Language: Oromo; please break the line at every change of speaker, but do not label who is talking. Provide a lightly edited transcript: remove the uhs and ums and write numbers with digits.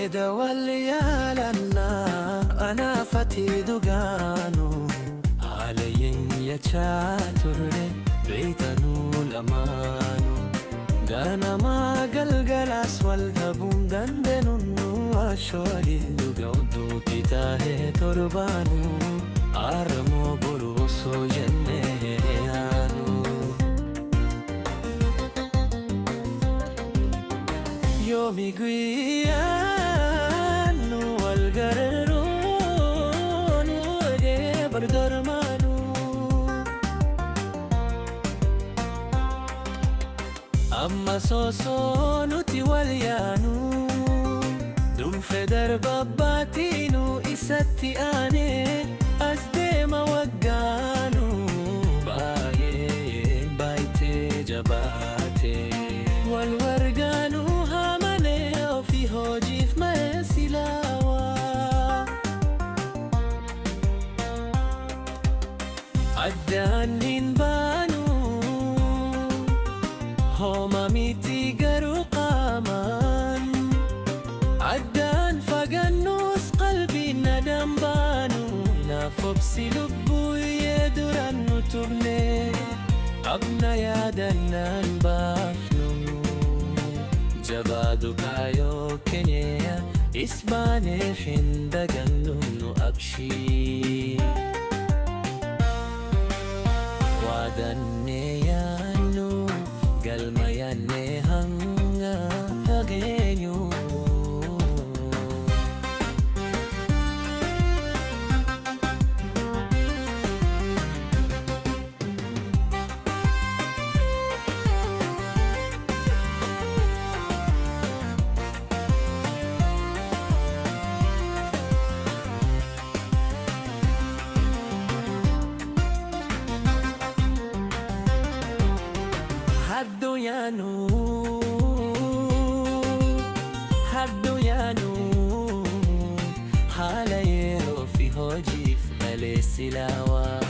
Eda wal yaalanna anaaf ati dhugaanu haala yeenyachaa turre beeytanuu lamaanu ganamaa galgalaas wal dhabuun dandeenyu ashoori dhuga odduutti taahee torbaanu aramoo boru osoo jennee yaanu. Yoomi guyyaan nu wal gargaaruun wajjin bardarmaanu. Amma soosoo nuti wal yaanu dhuunfee darbabbaatiinu isatti aanee as deema waggaanu baay'ee baay'ee jabaate wal wargaanu haamalee ofii hojiif malee silaawaa. Addaan hin baanu hooma miti garuu qaamaan addaan fagaannus qalbiin addaan baanu naaf obsi lubbuyyee duraan nu tubne qabna yaadannaan baafnu jabaadu kaayoo keenya isbaaneef hin dagannu nu abshii. Waadannee yaannu galma yaannee hanga dhageenyu. Addunyaanuu addunyaanuu haala yeroo fi hojiif malee silaawaa.